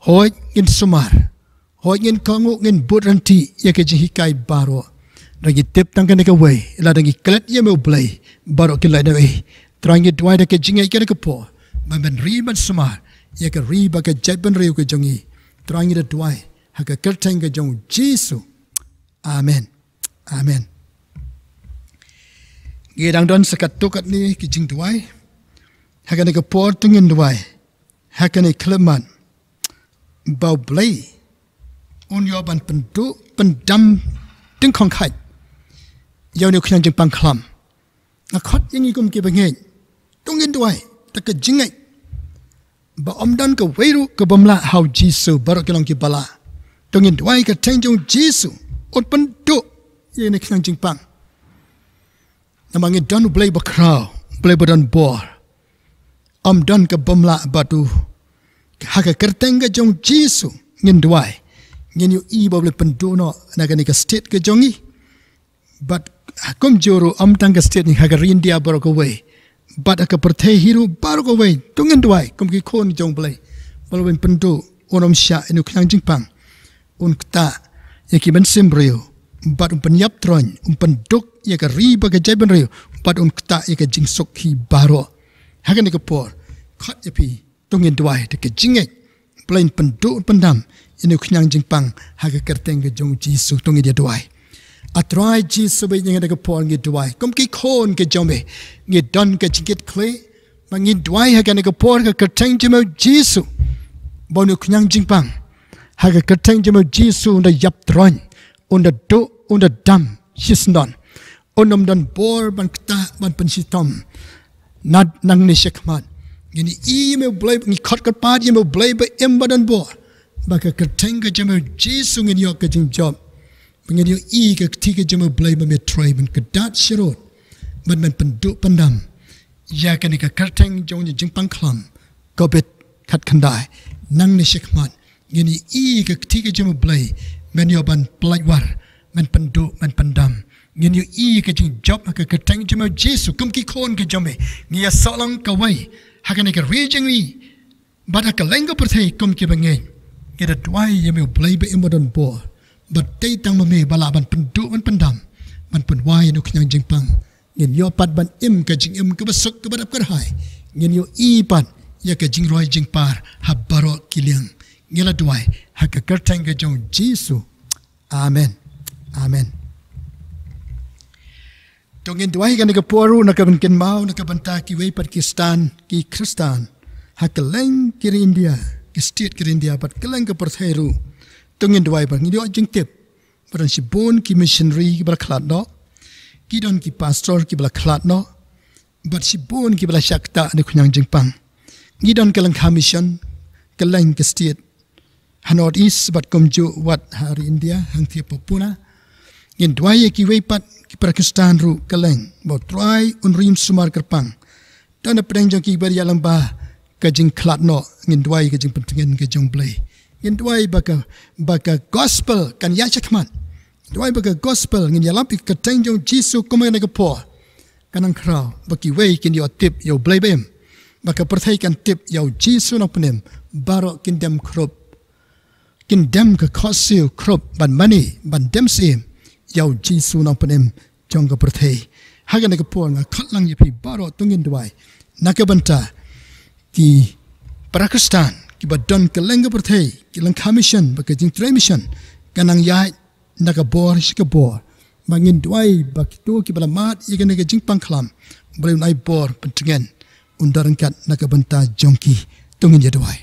Hooid ngin sumar, hooid ngin kohnguh, ngin bud ryntih ïa ka jinghikai baroh. Hynrei ngi tip tang kane kawei, lada ngi klet ïa me U Blei, baroh kin lait noh ei. Trai ngi duwai da ka jingngeit kane ka por, ba men ri, men sumar ïa ka ri bad ka jaitbynriew ka jong ngi. Trai ngi da duwai ha ka kyrteng ka jong u Jisu. Amen. Amen. Ngi dang don sa katto katne ki jingduwai ha kane ka por. To ngin duwai ha kane ka khyllipmat ba U Blei un ïoh ban pynduh pyndam tyngkhong khait ïa une u khñiang jingpang khlam. Nga khot ïa ngi kum kiba ngeit, to ngin duwai da ka jingngeit ba ym don kawei ruh ka bym lah ha u Jisu, baroh ki long kiba lah. To ngin duwai ha ka kyrteng jong u Jisu, un pynduh ïa une u khñiang jingpang. Namar ngi don U Blei bakhraw, U Blei ba don bor. Ym don ka bym lah bad u. Ha ka kyrteng ka jong u Jisu ngin duwai. Ngin ïohi ba U Blei pynduh noh na kane ka state ka jong ngi. Bad kumjuh ruh ym tang ka state, ha ka ri India baroh kawei, bad ha ka pyrthei hi ruh baroh kawei. To ngin duwai kum ki khun jong U Blei ba U Blei un pynduh, un ym shah ïa une u khñiang jingpang, un ktah ïa ki mynsiem briew, bad un pynïap tyrwa, un pynduk ïa ka ri bad ka jaitbynriew, bad un ktah ïa ka jingsuk hi baroh. Ha kane ka por, khot ïa phi, to ngin duwai da ka jingngeit, U Blei un pynduh, un pyndam ïa une u khñiang jingpang ha ka kyrteng ka jong u Jisu. To ngin ïa duwai. A Trai Jisu ba ïeit, ha kane ka por ngi duwai kum ki khun ka jong me, ngi don ka jingkitkhlieh, ba ngi duwai ha kane ka por ha ka kyrteng jong me u Jisu, ba une u khñiang jingpang ha ka kyrteng jong me u Jisu un da ïap tyrwa, un da duh, un da dam shisyndon. Un ym don bor ban ktah, ban pynshitom. Naduh nangne shakhmat, ngin ïohi ïa me U Blei, ngi khot kyrpad ïa me U Blei ba im ba don bor, ba ha ka kyrteng ka jong me u Jisu ngin ïoh ka jingjop, ba ngin ïohi ka kti ka jong me U Blei ba me trei ban kdat sharud, ban, ban pynduh pyndam ïa kane ka kyrteng jong une u jingpang khlam covid khatkhyndai. Nangne shakhmat ngin ïohi ka kti ka jong U Blei, men ïoh ban pynlait war, men pynduh, men pyndam. Ngin ïohi ka jingjop ha ka kyrteng jong U Jisu kum ki khun ka jong me. Ngi ïa soh lang kawei ha kane ka ri jong ngi bad ha kylleng ka pyrthei kum ki bangeit. Ngi da duwai ïa me U Blei ba im ba don bor bad dei tang ma me ba lah ban pynduh, ban pyndam, ban pynwai ïa u khñiang jingpang. Ngin ïoh pat ban im ka jingim kaba suk kaba dap kyrhai. Ngin ïohi pat ïa ka jingroi jingpar ha baroh ki liang. Ngi la duwai ha ka kyrteng ka jong U Jisu. Amen. Amen. To ngin duwai kane ka por ruh na ka ban kynmaw na ka bynta kiwei pat ki Khristan, ki Khristan ha kylleng ki ri India, ki state ki ri India bad kylleng ka pyrthei ruh. To ngin duwai bad ngin ïoh jingtip ba don shibun ki missionary kiba la khlad noh, ki don ki pastor kiba la khlad noh, bad shibun kiba la shah ktah na u khñiang jingpang. Ngi don ka lyngkha mission kylleng ka state ha North East bad kumjuh wat ha ri India hangtei ha Puna. Ngin duwai ïa kiwei pat ki para Khristan ruh kylleng ba U Trai un rim sumar kyrpang. Don hapdeng jong kiba ïalam ba ka jingkhlad noh, ngin duwai ka jingpyntngen ka jong U Blei. Ngin duwai ba ka, ba ka gospel kan ïaid shakhmat. Duwai ba ka gospel, ngin ïalap ïa ka kyrteng jong U Jisu kumne ha kane ka por. Kan nang khraw ba kiwei kin ïoh tip ïa U Blei ba im, ba ka pyrthei kan tip ïa U Jisu Nongpynim. Baroh kin dem khrup, kin dem ka khohsiew khrup ban mane, ban dem syiem ïa U Jisu Nongpynim jong ka pyrthei. Ha kane ka por nga khot lang ïa phi baroh, to ngin duwai na ka bynta ki para Khristan kiba don kylleng ka pyrthei, ki lyngkha mission bad ka jingtrei mission kan nang ïaid na ka bor sha ka bor. Ba ngin duwai ba kito kiba la mad ïa kane ka jingpang khlam, U Blei un ai bor pyntngen, un don ryngkat na ka bynta jong ki. To ngin ïa duwai.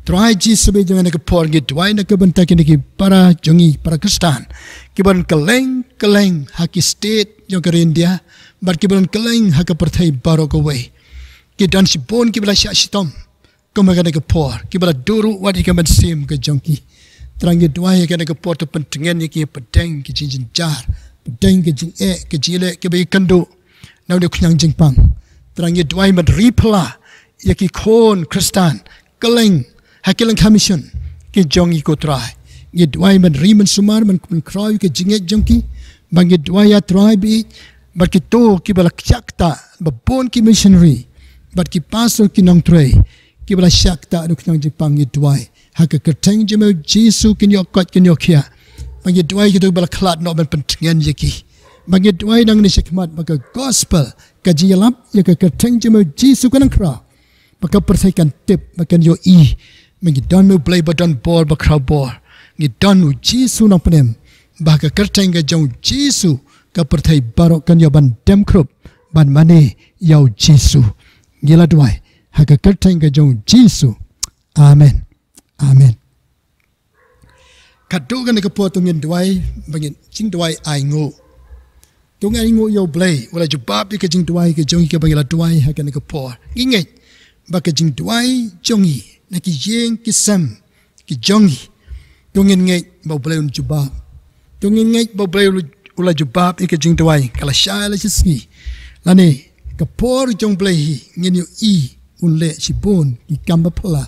Trai Jisu, ha kane ka por ngi duwai na ka bynta kine ki para jong ngi, para Khristan kiba don kylleng kylleng ha ki state jong ka ri India bad kiba don kylleng ha ka pyrthei baroh kawei. Ki don shibun kiba la shah shitom kum ha kane ka por, kiba la duh ruh wat ïa ka mynsiem ka jong ki. Trai ngi duwai ha kane ka por to pyntngen ïa ki hapdeng ka jingjynjar, hapdeng ka jingeh, ka jingleh kiba ki kynduh na une u khñiang jingpang. Trai ngi duwai ban ri phylla ïa ki khun Khristan kylleng ha ki lyngkha mission ki jong ngi ko Trai. Ngi duwai ban ri ban sumar, ban, ban khraw ïa ka jingngeit jong ki. Ba ngi duwai ïa Trai ba, ba kito kiba la shah ktah, ba bun ki missionary bad ki pastor, ki nongtrei kiba la shah ktah na u khñiang jingpang, ngi duwai ha ka kyrteng jong me U Jisu kin ïoh koit, kin ïoh khiah. Ba ngi duwai kito kiba la khlad noh ban pyntngen ïa ki. Ba ngi duwai nangne shakhmat ba ka gospel, ka jingïalap ïa ka kyrteng jong me U Jisu kan nang khraw, ba ka pyrthei kan tip, ba kan ïohi ba ngi don U Blei ba don bor, ba khraw bor. Ngi don U Jisu Nongpynim, ba ha ka kyrteng ka jong U Jisu ka pyrthei baroh kan ïoh ban dem khrup ban mane ïa U Jisu. Ngi la duwai ha ka kyrteng ka jong U Jisu. Amen. Amen. Katto katne ka por to ngin duwai, ba ngin jingduwai ainguh. To ngin ainguh ïa U Blei u la jubab ïa ka jingduwai ka jong ngi kaba ngi la duwai ha kane ka por. Ngi ngeit ba ka jingduwai jong ngi na ki ïing ki sem ki jong ngi, to ngin ngeit ba U Blei un jubab. To ngin ngeit ba U Blei u la jubab ïa ka jingduwai, ka la shai la shisngi. Lane ka por jong U Blei hi ngin ïohi un leh shibun ki kam ba phylla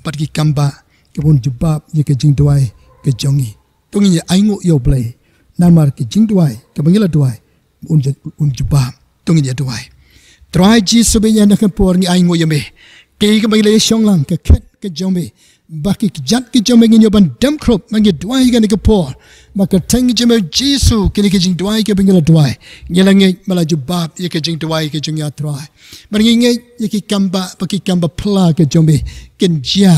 bad ki kam ba, kaba un jubab ïa ka jingduwai ka jong ngi. To ngin ïa ainguh ïa U Blei namar ka jingduwai kaba ngi la duwai un ju-, un jubab. To ngin ïa duwai. Trai Jisu, ba ïa na ka por ngi ainguh ïa me. Kaei kaba ngi la ïa shong lang, ka khet ka jong me, ba ki kjat ki jong me ngin ïoh ban dem khrup, ba ngi duwai ha kane ka por. Ba ka kyrteng jong me Jisu, kane ka jingduwai kaba ngi la duwai, ngi la ngeit ba la jubab ïa ka jingduwai ka jong ngi, Trai. Ba ngi ngeit ïa ki kam ba, ba ki kam ba phylla ka jong me kin jia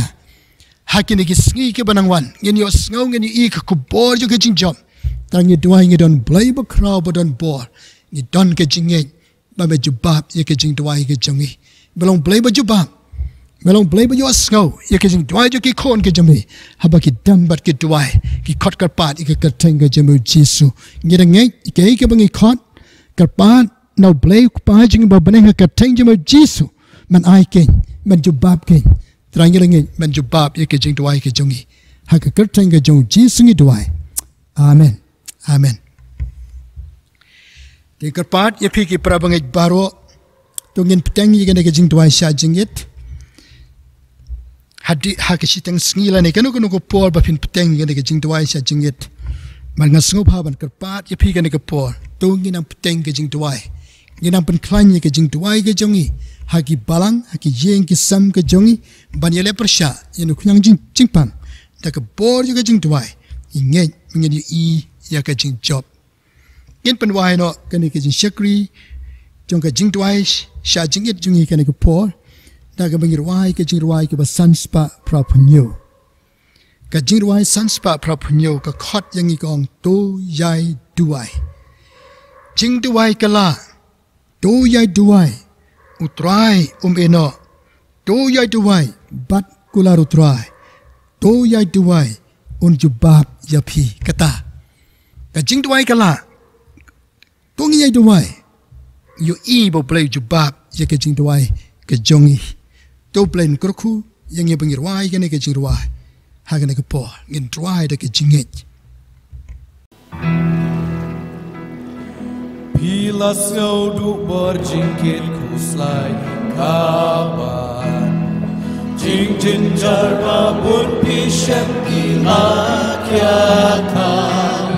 ha kine ki sngi kiba nang wan. Ngin ïohsngew, ngin ïohi ka khubor jong ka jingjop. Tang ngi duwai, ngi don Blei ba khraw ba don bor. Ngi don ka jingngeit ba me jubab ïa ka jingduwai ka jong ngi. Me long Blei ba jubab. Me long Blei ba ïohsngew ïa ka jingduwai jong ki khun ka jong me, haba ki dem bad ki duwai, ki khot kyrpad ïa ka kyrteng ka jong me Jisu. Ngi da ngeit ïa kaei kaba ngi khot kyrpad na U Blei U Kpa jong ngi ba bneng ha ka kyrteng jong me Jisu, men ai keiñ, men jubab keiñ. Trai ngi la ngeit men jubab ïa ka jingduwai ka jong ngi. Ha ka kyrteng ka jong Jisu ngi duwai. Amen. Amen. Te kyrpad ïa phi ki para bangeit baroh, to ngin bteng ïa kane ka jingduwai sha jingit. Hadien ha ka shiteng sngi lane kano kano ka por ba phin bteng ïa kane ka jingduwai sha jingngeit. Bad nga sngewbha ban kyrpad ïa phi kane ka por, to ngin nang bteng ka jingduwai, ngin nang pynkhlaiñ ïa ka jingduwai ka jong ngi ha ki balang, ha ki ïing ki sem ka jong ngi, ban ïaleh pyrshah ïa u khñiang jing, jingpang. Da ka bor ïa ka jingduwai, ngin ngeit, ngin ïohi ïa ka jingjop. Ngin pynduwai noh kane ka jingshakri jong ka jingduwai sha jingngeit jong ngi kane ka por, da kaba ngin rwai ka jingrwai kaba san spah phra phew hynñiew. Ka jingrwai san spah phra phew hynñiew ka khot ïa ngi ka ong, to ïai duwai. Jingduwai ka lah, to ïai duwai, U Trai um ïehnoh. To ïai duwai bad kular U Trai. To ïai duwai, un jubab ïa phi. Kata ka jingduwai ka lah. To ngin ïai duwai, ïohi ba U Blei u jubab ïa ka jingduwai ka jong ngi. To U Blei un kyrkhu ïa ngi ba ngin rwai kane ka jingrwai. Ha kane ka por ngin rwai da ka jingngeit. Phi la sngew duh bor jingkit khuslai, kaba jingjynjar ba bun phi shem ki la khia khan.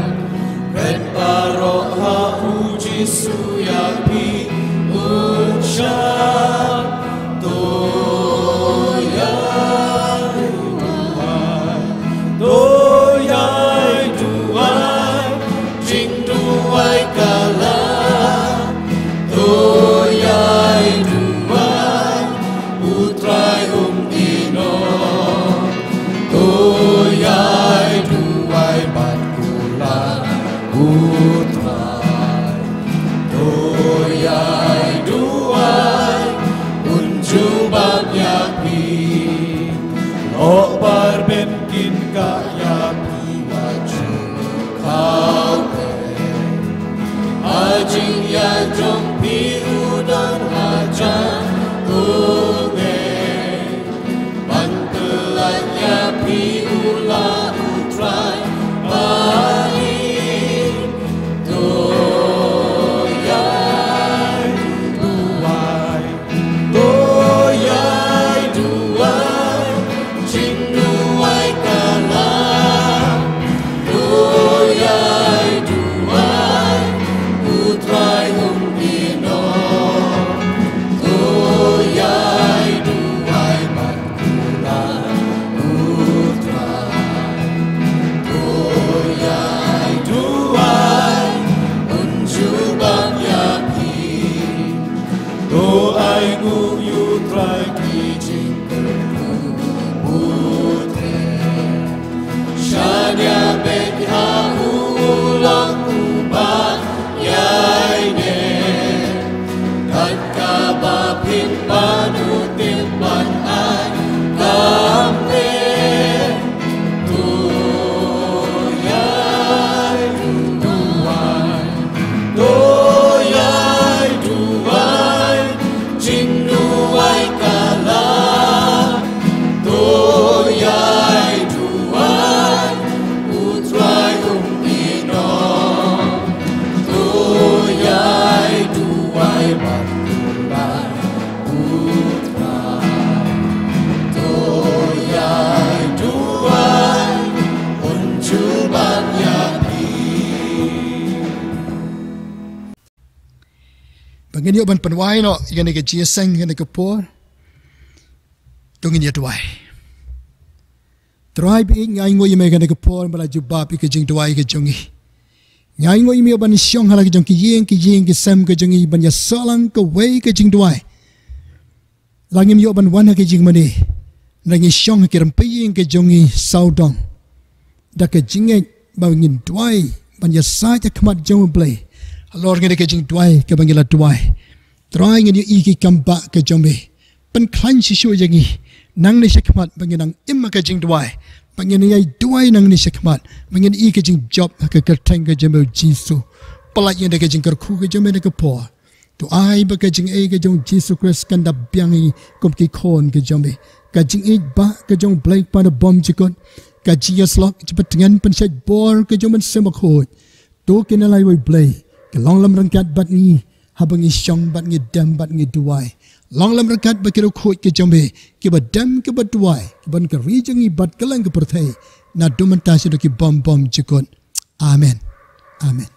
Kren baroh ha U Jisu ïa phi un shah. To ïai duwai, to ïai duwai, jingduwai ka lah. To ïai duwai, U Trai um ïehnoh. To ïai duwai bad kular U Trai. To ïai duwai, un jubab ïa phi. Lok bar bynkin ka ïa phi, wat ju khaw kei. Ha jingïaid jong phi u don hajan u ngeit. Ban pyllait ïa phi u la U Trai bad ngi. To ïai duwai, to ïai duwai, jingduwai ka lah. To ïai duwai, U Trai um ïehnoh. To ïai duwai bad kular U Trai. To ïai duwai, un jubab ïa phi. To ai nguh ïa U Trai ki jingkyrkhu puteng. Shaniah beit ha u, u long uba ïaineh. Kat kaba phin pan u tip ban ai kam eh. To ïai duwai, to ïai duwai, jingduwai ka lah. To ïai duwai, U Trai um ïehnoh. To ïai duwai bad kular U Trai. To ïai duwai, un jubab ïa phi. Ba ngin ïoh ban pynduwai noh ïa kane ka jingïaseng, ïa kane ka por. To ngin ïa duwai. Trai baieit, nga ainguh ïa me kane ka por ba la jubab ïa ka jingduwai ka jong ngi. Nga ainguh ïa me ban shong ha la ka jong ki ïing ki ïing ki sem ka jong ngi ban ïa sahlang kawei ka jingduwai. La ngim ïoh ban wan ha ka jingmane, la ngi shong ha ki rympei ïing ka jong ngi sawdong. Da ka jingngeit ba ngin duwai ban ïasaid ha khmat jong U Blei. Halor kane ka jingduwai kaba ngi la duwai, Trai, ngin ïohi ki kambah ka jong me. Pynkhlaiñ shisha ïa ngi nangne shakhmat ba ngin nang im ha ka jingduwai, ba ngin ïai duwai nangne shakhmat, ba ngin ïohi ka jingjop ha ka kyrteng ka jong me, U Jisu. Pynlait ïa ka jingkyrkhu ka jong me na ka por. To ai ba ka jingaiei ka jong U Jisu Khrist kan da biang ïa ngi kum ki khun ka jong me. Ka jingïeit ba ka jong U Blei Kpa Nabym Jukut, ka jingïasyllok jingpyntngen pynshait bor ka jong U Mynsiem Bakhuid, to kin ïalai, wei Blei, ka long lem ryngkat bad ngi haba ngi shong bad ngi dem bad ngi duwai. Long lem ryngkat bad ki riewkhuid ki jong me, kiba dem kiba duwai, kiba don ka ri jong ngi bad kylleng ka pyrthei, naduh mynta shaduh ki bymjukut. Amen. Amen.